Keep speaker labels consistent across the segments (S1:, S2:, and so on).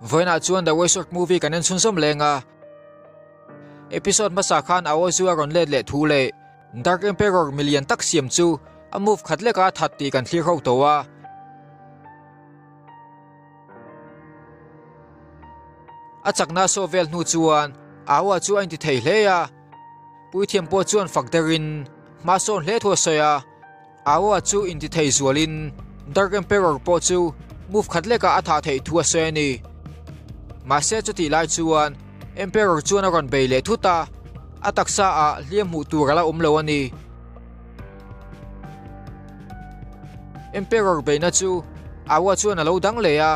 S1: Vawiinah chuan The Wizard movie kan en chhunzawm leng a. Episode hmasa khan Aozu a rawn let leh thu leh Dark Emperor milian tak siam chu a move khat leka a that tih kan thlir ho tawh a. A chakna saw vel hnu chuan Aoa chu a inti thei hle a. Puithiam pawh chuan fak derin hma sawn hle thu a sawi a. Aoa chu inti thei zualin Dark Emperor pawh chu move khat lekah a thah theih thu a sawi a ni. Mahse chutih lai chuan Emperor chuan a rawn bei leh thut a, a taksa ah hliam hmuh tur a la awm lo a ni. Emperor beihna chu Aoa chuan a lo dang leh a.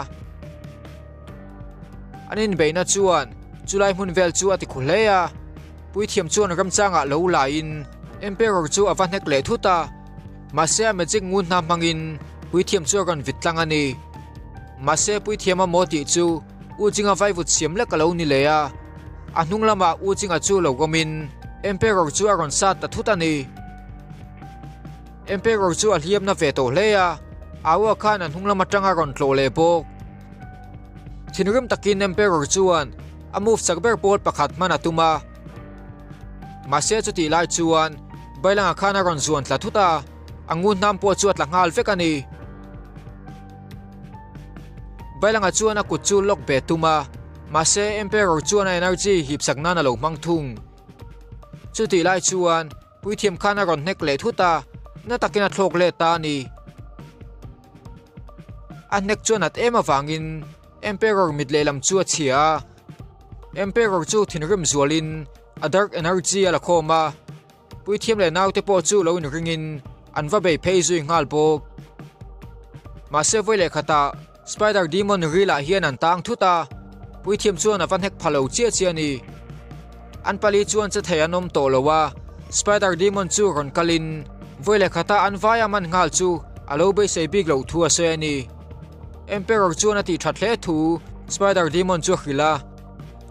S1: An inbeihna chuan chulai hmun vel chu a ti khu hle a. Puithiam chuan ramchangah lo laiin Emperor chu a va hnek leh thut a, mahse a magic ngun hna hmangin puithiam chu a rawn vit tlang a ni. Mahse puithiam a maw tih chu U Jinga vaivut siam lek a lo ni leh a, a hnung lamah U Jinga chu lo awmin Emperor chu a rawn sat ta thut a ni. Emperor chu a hliam na ve tawh hle a, Aua khan a hnung lam atanga rawn tlawh leh bawk. Thinrim takin Emperor chuan a move chak ber pawl pakhat hman a tum a. Mahse chutih lai chuan Bailanga khan a rawn zuan tla thut a, a ngun hnam pawh chu a tla nghal vek a ni. Bailanga chuan a kut chu lock ve tum a, mahse Emperor chuan a energy hip sak nan a lo hmang thung. Chutih lai chuan Puithiam khan a rawn hnek leh thut a, na takin a thlawk let ta a ni. A hnek chuan at em avangin Emperor mit lehlam chu a chhia a. Emperor chu thinrim zualin a dark energy a la khawm a, Puithiam leh naute pawh chu lo inringin an va bei phei zui nghal bawk. Mahse vawi leh khatah Spider Demon rilah hian an tang thut a, Puithiam chuan a va hnek pha lo chiah chiah a ni. An pali chuan che thei an awm tawh lo a, Spider Demon chu rawn kalin vawi leh khata an vai a man nghal chu a lo beisei bik loh thu a sawi a ni. Emperor chuan a tih that hle thu Spider Demon chu a hrilh a.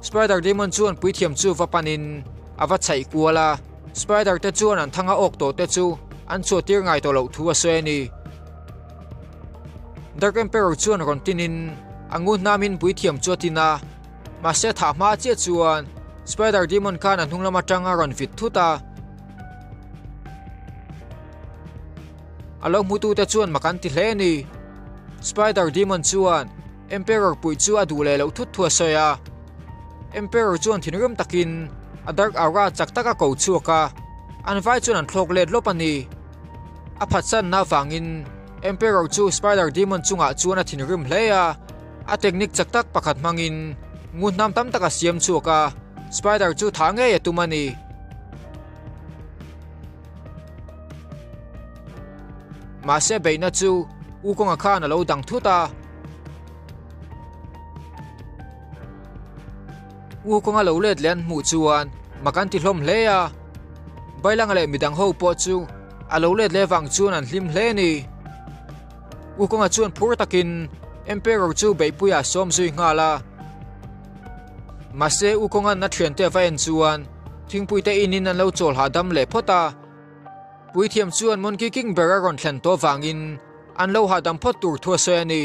S1: Spider Demon chuan Puithiam chu va panin a va chhaih kual a, Spider te chuan an thanga awk tawh te chu an chhuah tir ngai tawh loh thu a sawi a ni. Dark Emperor chuan rawn tinin a ngu hnamin Puithiam chu a tin a. Mahse thah hma chiah chuan Spider Demon khan a hnung lam atang a rawn vit thut a. A lo hmutute chuan mak an ti hle a ni. Spider Demon chuan Emperor puih chu a duh leh loh thut thu a sawi a. Emperor chuan thinrim takin a Dark Aura chak tak a ko chhuak a, an vai chuan an thlawk let lawp a ni. A phatsanna avangin Emperor chu Spider Demon chungah chuan a thinrim hle a. A technique chak tak pakhat hmangin ngun hnam tam tak a siam chhuak a, Spider chu thah ngei a tum a ni. Mahse beihna chu Wukong-a khan a lo dang thut a. Wukong-a lo let leh an hmuh chuan mak an ti hlawm hle a. Bailanga leh midang ho pawh chu a lo let leh vang chuan an hlim hle a ni. Wukong-a chuan phur takin Emperor chu beihpuiah a sawm zui nghal a. Mahse Wukong-a'n a thiante a va en chuan thingpuite inin an lo chawl hahdam leh phawt a. Puithiam chuan Monkey King ber a rawn thlen tawh vangin an lo hahdam phawt tur thu a sawi a ni.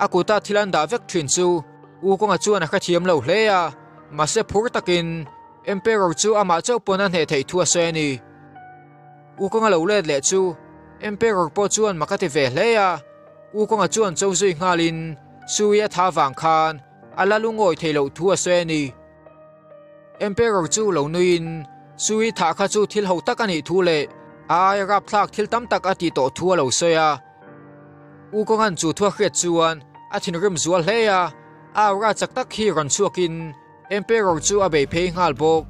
S1: A kuta thil an dah vek thin chu Wukong-a chuan a hrethiam lo hle a, mahse phur takin Emperor chu amah chauh pawn a hneh theih thu a sawi a ni. Wukong-a lo let leh chu Emperor pawh chuan mak a ti ve hle a, Wukong-a chuan cho zui nghalin Sui a tha vang khan a la lungawi theih loh thu a sawi a ni. Emperor chu lo nuiin Sui thah kha chu thil ho tak a nih thu leh a aia rapthlak thil tam tak a tih tawh thu a lo sawi a. Wukong-a'n chu thu a hriat chuan a thinrim zual hle a, a aura chak tak hi rawn chhuakin Emperor chu a bei phei nghal bawk.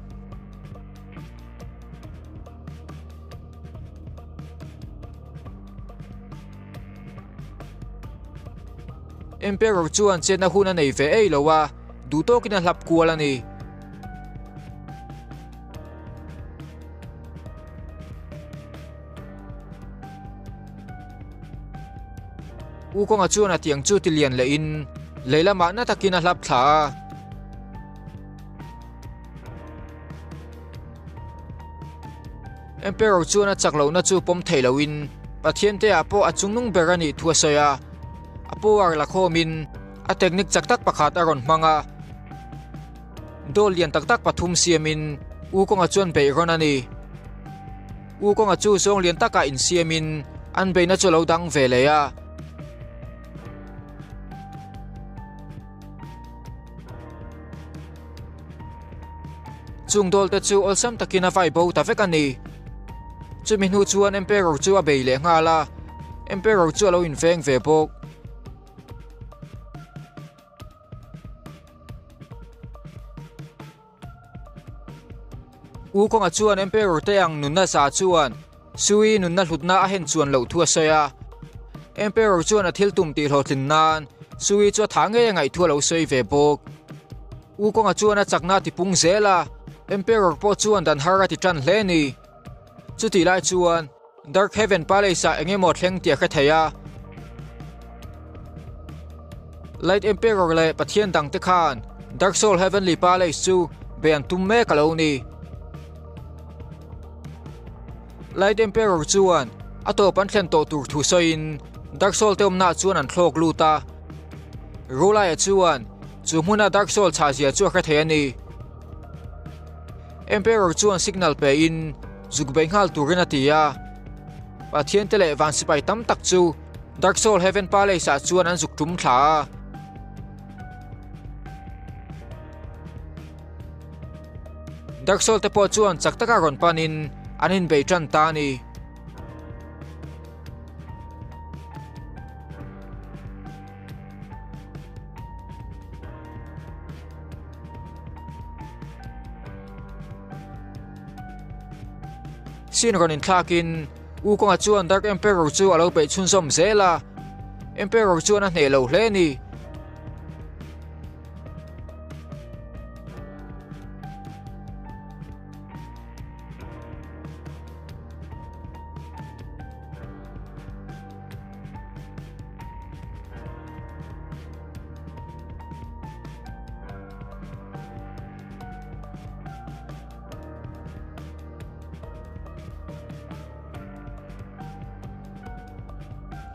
S1: Emperor chuan chetna hun a nei ve ei lo a, duh tawkin a hlap kual a ni. Wukong-a chuan a tiang chu tilian lehin lei lamah na takin a hlap thla a. Emperor chuan a chak lohna chu pawm thei loin Pathian te ah pawh a chungnung ber a nih thu a sawi a. A power la khawmin A technique chak tak pakhat a rawn hmang a, dawl lian tak tak pathum siamin Wukong-a chuan beih rawn a ni. Wukong-a chu zawng lian takah insiamin an beihna chu a lo dang ve leh a. Chung dawl te chu awlsam takin a vai bo ta vek a ni. Chumi hnu chuan Emperor chu a bei leh nghal a, Emperor chu a lo inveng ve bawk. Wukong-a chuan Emperor te ang nunna za chuan Sui nunna hlutna a hen chuan loh thu a sawi a. Emperor chuan a thil tum tih hlawhtlin nan Sui chu a tha ngei a ngaih thu a lo sawi ve bawk. Wukong-a chuan a chakna a tipung zel a, Emperor pawh chuan dan har a ti tan hle a ni. Chutih lai chuan Dark Heaven Palace-ah eng emaw thleng tih a hre thei a. Light Emperor leh Pathian dangte khan Dark Soul Heavenly Palace chu bei an tum mek a lo ni. Light Emperor chuan a tawp an thlen tawh tur thu sawiin Dark Soul te awmnaah chuan an thlawk lut a. Rulaia chuan chu hmuna Dark Soul chhahzia chu a hre thei a ni. Emperor chuan signal pein zuk bei nghal turin a ti a. Pathian te leh van sipai tam tak chu Dark Soul Heaven Palace ah chuan an zuk tum thla a. Dark Soul te pawh chuan chak taka rawn panin an inbei tan ta a ni. Sin rawn inthlakin Wukong-a chuan Dark Emperor chu a lo beih chhunzawm zel a, Emperor chuan a hneh lo hle a ni.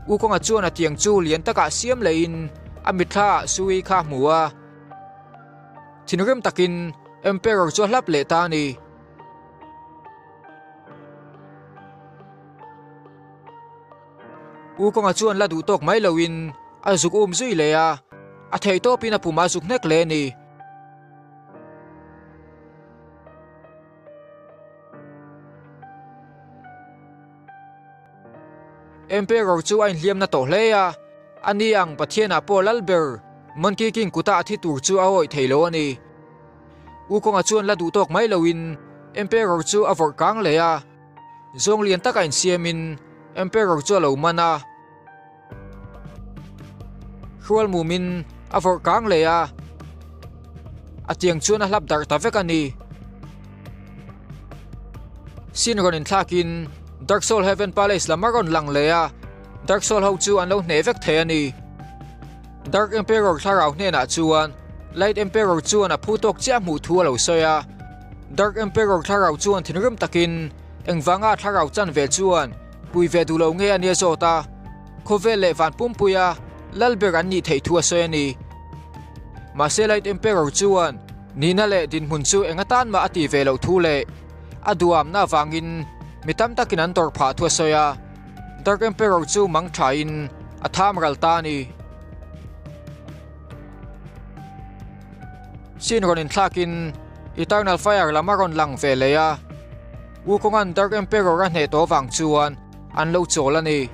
S1: Wukong-a chuan a tiang chu lian takah siam lehin a mitthla ah Sui kha a hmu a. Thinrim takin Emperor chu a hlap leh ta a ni. Wukong-a chuan la duh tawk mai loin a zuk um zui leh a, a theih tawpin a pum a zuk hnek leh a ni. Emperor chu a inhliamna tawh hle a, ani ang Pathianah pawh lal ber Monkey King kuta a thi tur chu a awih thei lo a ni. Wukong-a chuan la duh tawk mai loin Emperor chu a vawrh kang leh a, zawng lian taka insiamin Emperor chu a lo man a. Hrual mumin a vawrh kang leh a, a tiang chuan a hlap darh ta vek a ni. Sin rawn inthlakin Dark Soul Heaven Palace lam a rawn lang leh a, Dark Soul ho chu an lo hneh vek thei a ni. Dark Emperor thlarau hnenah chuan Light Emperor chuan a phu tawk chiah hmuh thu a lo sawi a. Dark Emperor thlarau chuan thinrim takin engvanga a thlarau chan ve chuan pui ve duh lo nge a nia zawt a, khawvel leh van pumpuia lal ber an nih theih thu a sawi a ni. Mahse Light Emperor chuan nihna leh dinhmun chu eng atan mah a ti ve loh thu leh a duhamna avangin mi tam takin an tawrh phah thu a sawi a, Dark Emperor chu mang thain a tham ral ta a ni. Sin rawn inthlakin Eternal Fire lam a rawn lang ve leh a. Wukong-a'n Dark Emperor a hneh tawh vang chuan an lo chawl a ni.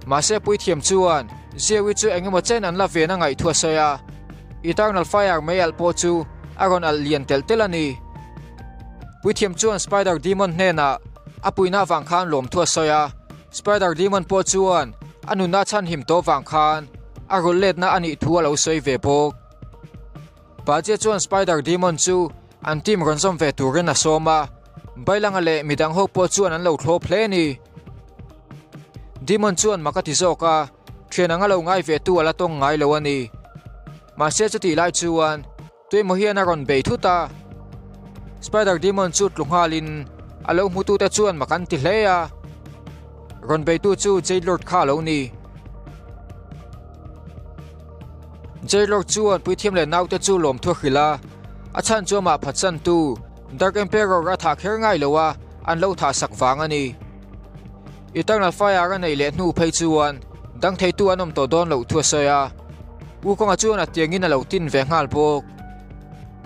S1: Mahse puithiam chuan Zeui chu eng emaw chen an la ven a ngaih thu a sawi a, Eternal Fire mei alh pawh chu a rawn alh lian telh telh a ni. Puithiam chuan Spider Demon hnenah a puihna avang khan lawm thu a sawi a, Spider Demon pawh chuan a nunna chhanhim tawh vang khan a rulh letna a nih thu a lo sawi ve bawk. Bajia chuan Spider Demon chu an team rawn zawm ve turin a sawm a, Bailanga leh midang ho pawh chuan an lo thlawp hle a ni. Demon chuan mak a ti zawk a, thian anga lo ngai ve tu a la tawng ngai lo a ni. Mahse chutih lai chuan tuemaw hian a rawn bei thut a, Spider Demon chu tlu nghalin a lo hmutute chuan mak an ti hle a, rawn beitu chu Jade Lord kha a lo ni. Jailor chuan puithiam leh naute chu lawmthu a hrilh a, a chhan chu amah phatsantu Dark Emperor a thah kher ngai lo a, an lo thah sak vang a ni. Eternal Fire a neih leh hnu phei chuan dang theitu an awm tawh dawn loh thu a sawi a, Wukong-a chuan a tiangin a lo tin ve nghal bawk.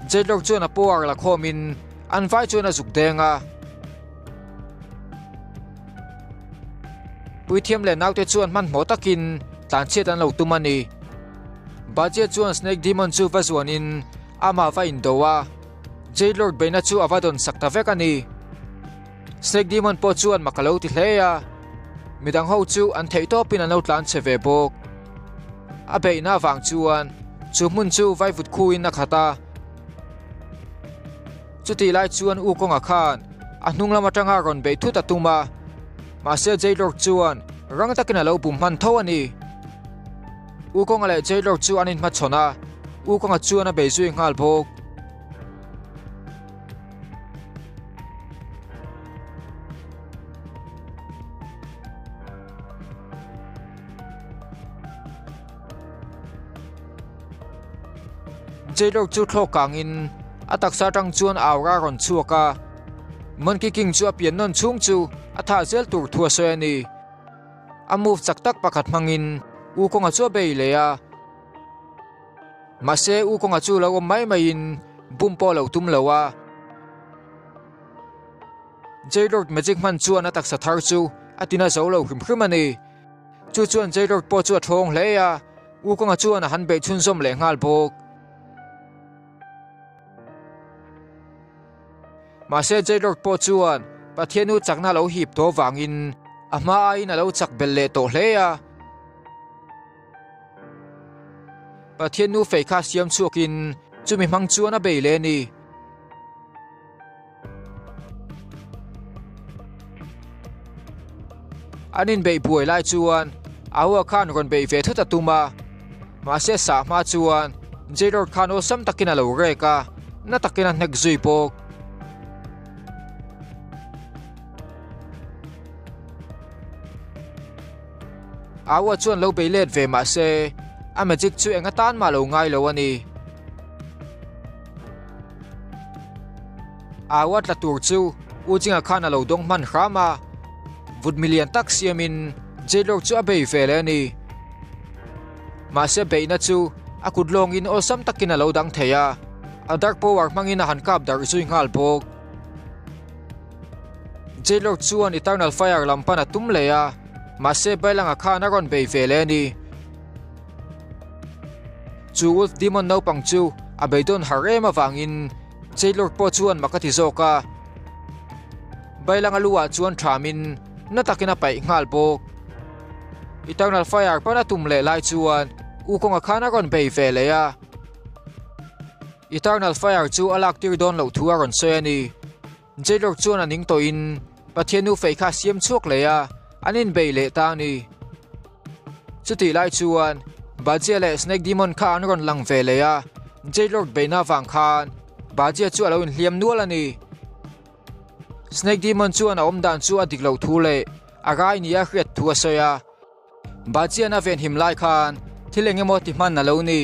S1: Jailor chuan a power la khawmin an vai chuan a zuk deng a. Puithiam leh naute chuan hmanhmawh takin tlanchhiat an lo tum a ni. Bajia chuan Snake Demon chu va zuanin amah va indo a, Jade Lord beihna chu a va dawn sak ta vek a ni. Snake Demon pawh chuan mak a lo ti hle a, midang ho chu an theih tawpin an lo tlanchhe ve bawk. A beihna avang chuan chu hmun chu vaivut khuin a khat a. Chutih lai chuan U Kawnga khan a hnung lam atanga rawn beih thut a tum a, mahse Jailor chuan rang takin a lo bum hman tho a ni. U Kawnga leh Jailor chu an inhmachhawn a, U Kawnga chuan a bei zui nghal bawk. Jailor chu thlawk kangin a taksa atang chuan aura a rawn chhuak a, Monkey King chu a pian nawn chhung chu a thah zel tur thu a sawi a ni. A move chak tak pakhat hmangin U Kawnga chu a bei leh a, mahse U Kawnga chu lo awm mai maiin bum pawh a lo tum lo a. Jailor magic hman chuan a taksa thar chu a tina zo lo hrim hrim a ni. Chu chuan Jailor pawh chu a thawng hle a, U Kawnga chuan a han beih chhunzawm leh nghal bawk. Mahse Jailor pawh chuan Pathianu chakna a lo hip tawh vangin a hma aiin a lo chak belh leh tawh hle a. Pathiannu fei kha siam chhuakin chumi hmang chuan a bei leh a ni. An inbeih buai lai chuan Ahua khan rawn beih ve thut a tum a, mahse sah hma chuan Jailor khan awlsam takin a lo rek a, na takin a hnek zui bawk. Ahua chuan lo bei let ve mahse a magic chu eng atan mah lo ngai lo a ni. Au a tla tur chu U Jinga khan a lo dawng hman hram a, vut milian tak siamin Jailor chu a bei ve leh a ni. Mahse beihna chu a kut lawngin awlsam takin a lo dang thei a, a dark power hmangin a han kap darh zui nghal bawk. Jailor chuan Eternal Fire lam pan a tum leh a, mahse Bailanga khan a rawn bei ve leh a ni. Chu Wolf Demon naupang chu a beidawn har em avangin Jailor pawh chuan mak a ti zawk a. Bailanga lu ah chuan thamin na takin a paih nghal bawk. Eternal Fire pan a tum leh lai chuan U Kawnga khan a rawn bei ve leh a. Eternal Fire chu a lak tir dawn loh thu a rawn sawi a ni. Jailor chuan a ning tawhin Pathian nu fei kha a siam chhuak leh a, an inbei leh ta a ni. Chutih lai chuan Bajia leh Snake Demon kha an rawn lang ve leh a, Jailor beihna avang khan Bajia chu a lo inhliam nual a ni. Snake Demon chuan a awmdan chu a dik loh thu leh a rai nia hriat thu a sawi a. Bajian a venhim lai khan thil eng emaw ti hman a lo ni.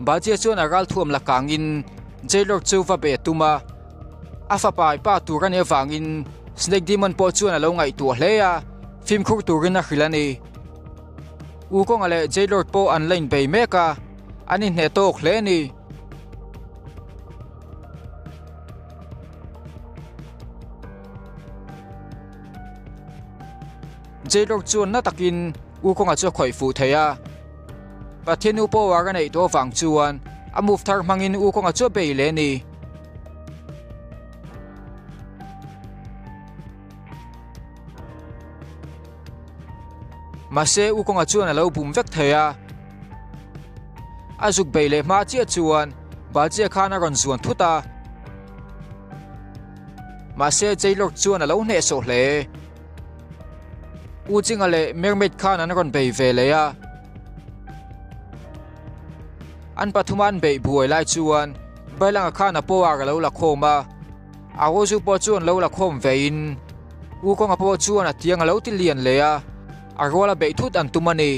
S1: Bajia chuan a ral thuam la kangin Jailor chu va be a tum a, a fapa i pa tur a nih avangin Snake Demon pawh chuan a lo ngaihtuah hle a, fimkhur turin a hrilh a ni. U Kawnga leh Jailor pawh an la inbei mek a, an inhneh tawk hle a ni. Jailor chuan na takin U Kawnga chu a khawih fuh thei a. Pathian U power a neih tawh avang chuan a move thar hmangin U Kawnga chu a bei leh a ni. Mahse U Kawnga chuan a lo bum vek thei a. A zuk bei leh hma chiah chuan Bajia khan a rawn zuan thut a. Mahse Jailor chuan a lo hnehsawh hle. U Chinga leh Mermaid khan an rawn bei ve leh a. An pathuma an beih buai lai chuan Bailanga khan a power a lo la khawm a. A Rozu pawh chuan lo la khawm vein U Kawnga pawh chuan a tiang a lo ti lian leh a, a ruala beih thut an tum a ni.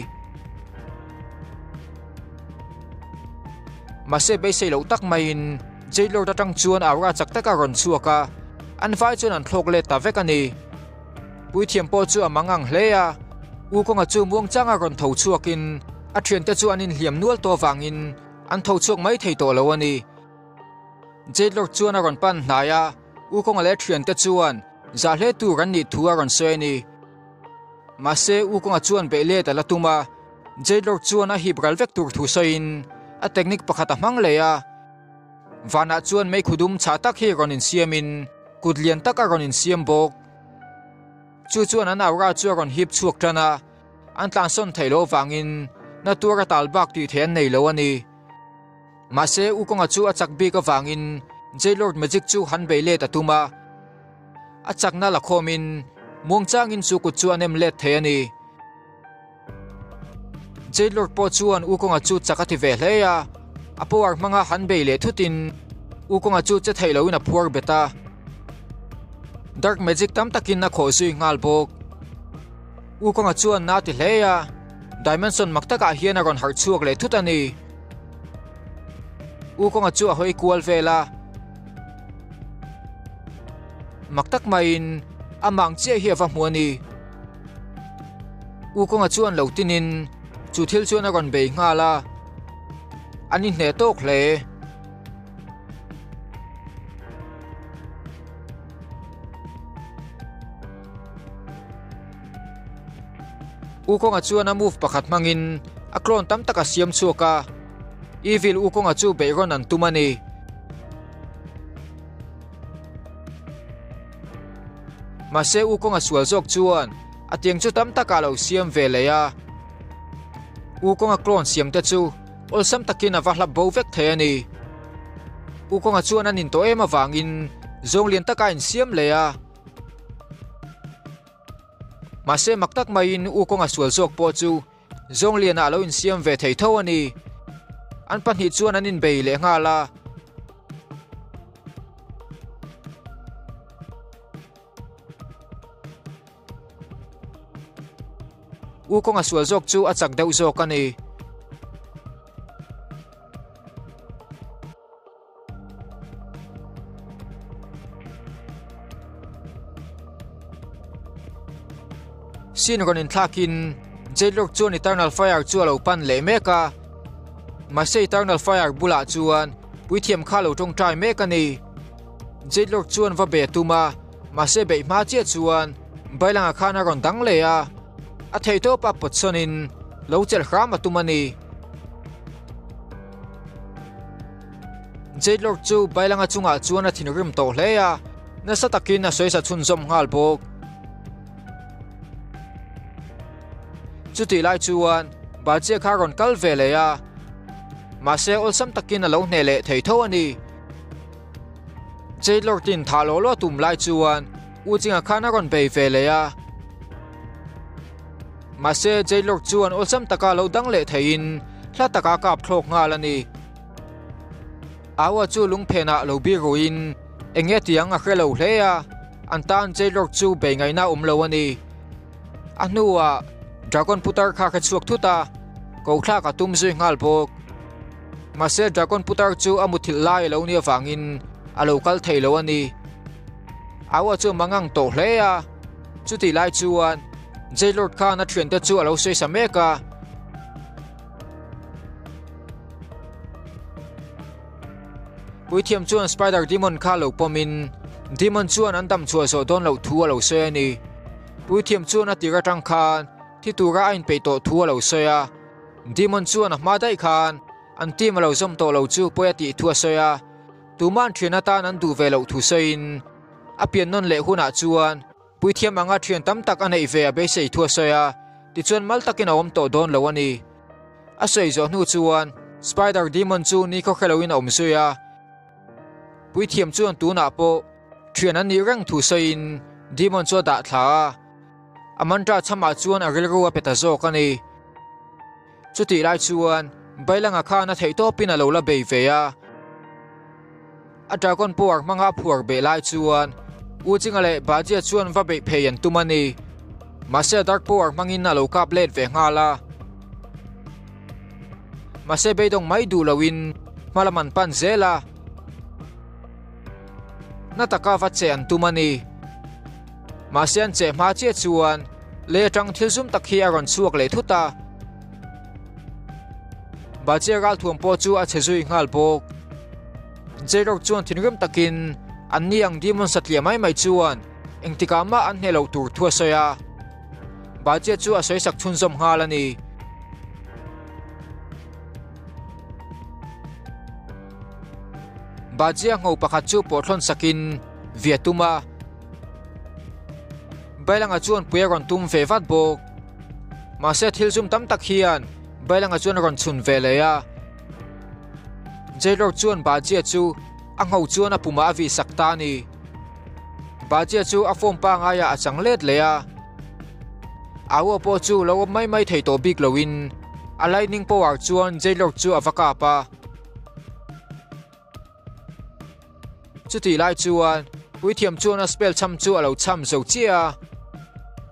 S1: Mahse beisei loh tak maiin Jade Lord atang chuan aura chak tak a rawn chhuak a, an vai chuan an thlawk let ta vek a ni. Puithiam pawh chu a mangang hle a, Wukong-a chu muangchanga rawn tho chhuakin a thiante chu an inhliam nual tawh avangin an tho chhuak mai thei tawh lo a ni. Jade Lord chuan a rawn pan hnai a, Wukong-a leh a thiante chuan zah hle tur an nih thu a rawn sawi a ni. Mahse Wukong-a chuan beih let a la tum a, Jade Lord chuan a hip ral vek tur thu sawiin a technique pakhat a hmang leh a. Vanah chuan meikhu dum chhah tak hi rawn insiamin kut lian tak a rawn insiam bawk. Chu chuan an aura chu a rawn hip chhuak tan a, an tlansawn theih loh avangin na tuar a tal bak tih theih an nei lo a ni. Mahse Wukong-a chu a chak bik avangin Jade Lord Magic chu han bei let a tum a, a chakna la khawmin muangchangin chu kut chu a nem let thei a ni. Jade Lord pawh chuan Wukong-a chu chak a ti ve hle a, a power hmanga han bei leh thutin Wukong-a chu che theih loin a phuar bet a. Dark magic tam takin a khawh zui nghal bawk. Wukong-a chuan na ti hle a, Dimension mak takah hian a rawn harh chhuak leh thut a ni. Wukong-a chu a hawi kual vel a, mak tak maiin a mang chiah hi a va hmu a ni. U kawnga chuan lo tinin chu thil chuan a rawn bei nghal a, an inhneh tawk hle. U kawnga chuan a move pakhat hmangin a clone tam tak a siam chhuak a, Evil U kawnga chu beih rawn an tum a ni. Mahse U kawnga sual zawk chuan a tiang chu tam takah a lo siam ve leh a. U kawnga clone siam te chu awlsam takin a va hlap bo vek thei a ni. U kawnga chuan a nin tawh em avangin zawng lian taka a insiam leh a. Mahse mak tak maiin U kawnga sual zawk pawh chu Zawngliana a lo insiam ve thei tho a ni. An pahnih chuan an inbei leh nghal a. U kawnga sual zawk chu a chak deuh zawk a ni. Scene rawn inthlakin Jailord chuan Eternal Fire chu a lo pan leh mek a, mahse Eternal Fire bulah chuan puithiam kha a lo tawngtai mek a ni. Jailord chuan va be a tum a, mahse beih hma chiah chuan Bailanga khan a rawn dang leh a, a theihtawpa pawtsawnin lo chelh hram a tum a ni. Jade Lord chu Bailanga chungah chuan a thinrim tawh hle a, nasa takin a sawisa chhunzawm nghal bawk. Chutih lai chuan Bajia kha a rawn kal ve leh a, mahse awlsam takin a lo hneh leh thei tho a ni. Jade Lord in thah lawh lawh a tum lai chuan U Chinga khan a rawn bei ve leh a, mahse Jade Lord chuan awlsam taka lo dang leh theiin hla taka a kap thlawk nghal a ni. Aua chu lungphenah lo bir ruiin eng nge tiang a hre lo hle a, an tan Jailord chu bei ngaihna a awm lo a ni. A hnuah Dragon putar kha a hre chhuak thut a, ko thlak a tum zui nghal bawk. Mahse Dragon putar chu a muthilh lai a lo nih avangin a lo kal thei lo a ni. Aua chu a mangang tawh hle a, chutih lai chuan Jailord khan a thiante chu a lo sawi sa mek a. Puithiam chuan Spider Demon kha lo pawmin Demon chuan an dam chhuah zawh dawn loh thu a lo sawi a ni. Puithiam chuan a tir atang khan thi tura a inpeih tawh thu a lo sawi a. Demon chuan a hma daih khan an team a lo zawm tawh lo chu pawi a tih thu a sawi a. Tuma'n thian atan an duh ve loh thu sawiin a pian nawn leh hunah chuan Puithiam anga thian tam tak a neih ve a beisei thu a sawi a, tichuan mal takin a awm tawh dawn lo a ni. A sawi zawh hnu chuan Spider Demon chu nikhaw hre loin a awm zui a. Puithiam chuan tunah pawh thian an nih reng thu sawiin Demon chu a dah thla a, a mantra chhamah chuan a rilru a pe ta zawk a ni. Chutih lai chuan Bailanga khan a theihtawpin a lo la bei ve a. A dragon power hmanga a phuar beh lai chuan U Chinga leh Bajia chuan va beih phei an tum a ni. Mahse a dark power hmangin a lo kap let ve nghal a. Mahse beidawng mai duh loin Hmalam an pan zel a. Na taka va che an tum a ni. Mahse an che hma chiah chuan lei atang thil zum tak hi a rawn chhuak leh thut a. Bajia ralthuam pawh chu a che zui nghal bawk. Jairok chuan thinrim takin an ni ang demon satliah mai mai chuan engtikah mah an hneh loh tur thu a sawi a. Bajia chu a sawisak chhunzawm nghal a ni. Bajia ngho pakhat chu pawhthlawn sakin via tum a. Bailanga chuan pui a rawn tum ve vat bawk. Mahse thil zum tam tak hian Bailanga chuan a rawn chhun ve leh a. Jailor chuan Bajia chu a ngho chuan a pumah a vih sak ta a ni. Bajia chu a form pangaiah a chang let leh a. Aua pawh chu lo awm mai mai thei tawh bik loin a lightning power chuan Jailor chu a va kap a. Chutih lai chuan puithiam chuan a spell chham chu a lo chham zo chiah a.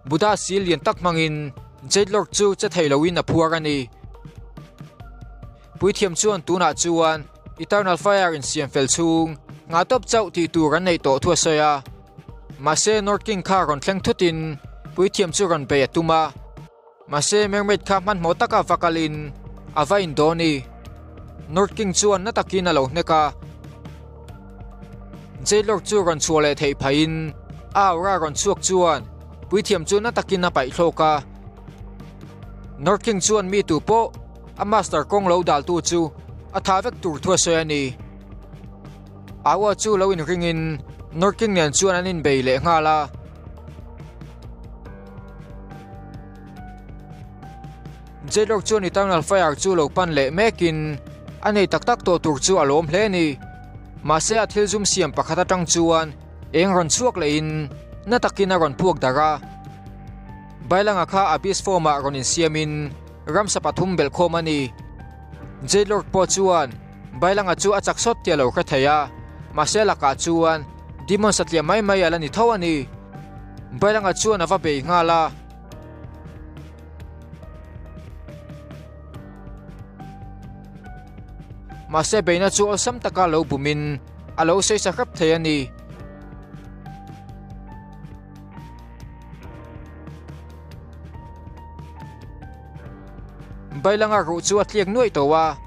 S1: Buddha sil lian tak hmangin Jade Lord chu che thei loin a phuar a ni. Puithiam chuan tunah chuan Eternal Fire insiam fel chhung ngah tawp chauh tih tur an neih tawh thu a sawi a. Mahse North King kha rawn thleng thutin puithiam chu rawn bei a tum a. Mahse Mermaid kha hmanhmawh taka va kalin a va in dawn i. North King chuan na takin a lo hnek a. Jade Lord chu rawn chhuah leh theih phaiin a aura rawn chhuak chuan puithiam chu na takin a paih thlawk a. North King chuan mi tu pawh a master kawng lo daltu chu a tha vek tur thu a sawi a ni. Aua chu lo inringin North King nen chuan an inbei leh nghal a. Jailor chuan Eternal Fire chu lo pan leh mekin a nei tak tak tawh tur chu a lawm hle a ni. Mahse a thil zum siam pakhat atang chuan eng rawn chhuak lehin na takin a rawn puak darh a. Bailanga kha Abyss form ah rawn insiamin ramsa pathum belhkhawm a ni. Jailor pawh chuan Bailanga chu a chak sawt tih a lo hre thei a, mahse lakah chuan Demon satliah mai mai a la ni tho a ni. Bailanga chuan a va bei nghal a. Mahse beina chu awlsam taka lo bumin a lo sawi sa hrep thei a ni. Bailanga ruh chu a tliak nuaih tawh a,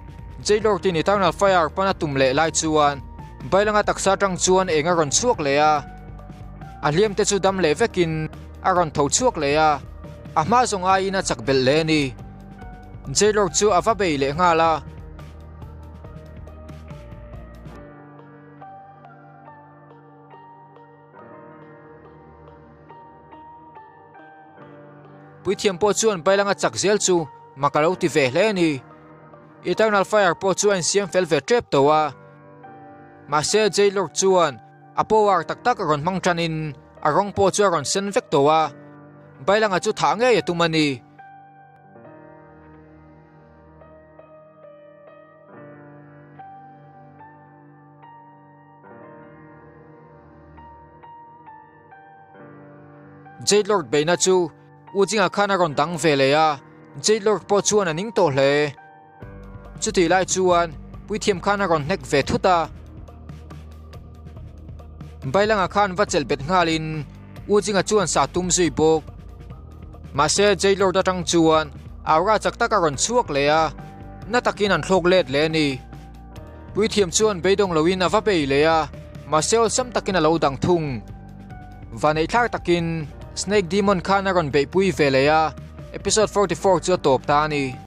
S1: Jailor tin Eternal Fire pan a tum leh lai chuan Bailanga taksa atang chuan eng a rawn chhuak leh a, a hliam te chu dam leh vekin a rawn tho chhuak leh a, a hma zawng aiin a chak belh leh a ni. Jailor chu a va bei leh nghal a. Puithiam pawh chuan Bailanga chak zel chu mak a lo ti ve hle a ni. Eternal Fire pawh chu a insiam fel ve tep tawh a. Mahse Jailord chuan a power tak tak a rawn hmang tanin a rawng pawh chu a rawn sen vek tawh a. Bailanga chu thah ngei a tum a ni. Jade Lord beihna chu U Jinga khan a rawn dang ve leh a, Jade Lord pawh chuan a ning tawh hle. Chutih lai chuan puithiam khan a rawn hnek ve thut a. Bailanga khan va chelh bet nghalin U Jinga chuan sa tum zui bawk. Mahse Jade Lord atang chuan aura chak tak a rawn chhuak leh a, na takin an thlawk let leh a ni. Puithiam chuan beidawng loin a va bei leh a, mahse awlsam takin a lo dang thung. Vaneihthlak takin Snake Demon khan a rawn beihpui ve leh a, episode 44 chu a tawp ta a ni.